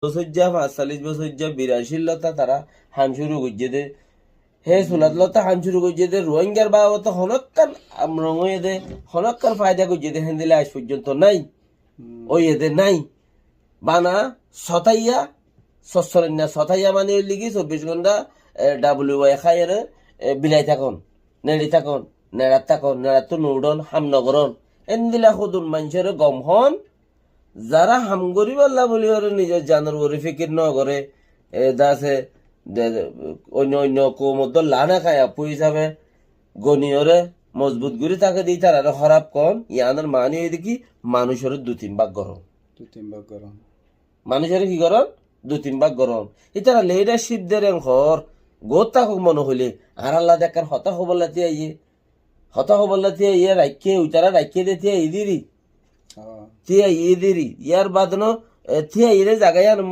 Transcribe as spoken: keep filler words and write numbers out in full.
bosóijja, fañscallic bosóijja, biracir lóta tará ham cúru goijjé dé. Hé sulat lóta ham cúru goijjé dé, Ruáingar babote honókkan amrong óiye dé, honókkan faida goijjé dé, héndilla aij foijjonto nái. Óiye dé nái. Bana sotaiya, sossorainna sotaiya mani óilde ki, sobbic gonta, e, W Y háiyore, e, bilai tákon, neçi tákon, neçat tákon, neçattú no uçón, ham no gorón. Héndilla hodún maincóre gom hoón, zará ham goríballa buli goré nizor zanor uore fikir no goré, e, dase, de, de, oinno oinno koumor dóilla no hái, abbú hísabe goni goré, mozbut gorí táke de ítararé hóraf hoón, yiánor mani óilde ki, manúicoré dui tin bák gorón. Dui tin bák gorón. Manúicoré ki gorón? Dui tin bák gorón. Ítara lidarcip der en hoór, goót tákok mone hoilé, añárálla de ekkán hotá hoibólla tíaiyé. Hotá hoibólla tíaiyé, raikké, uitará raikké de tíaiyé diri. Ó. Tíaiyé diri. Yar bade no, e, tíaiyé de zaga yían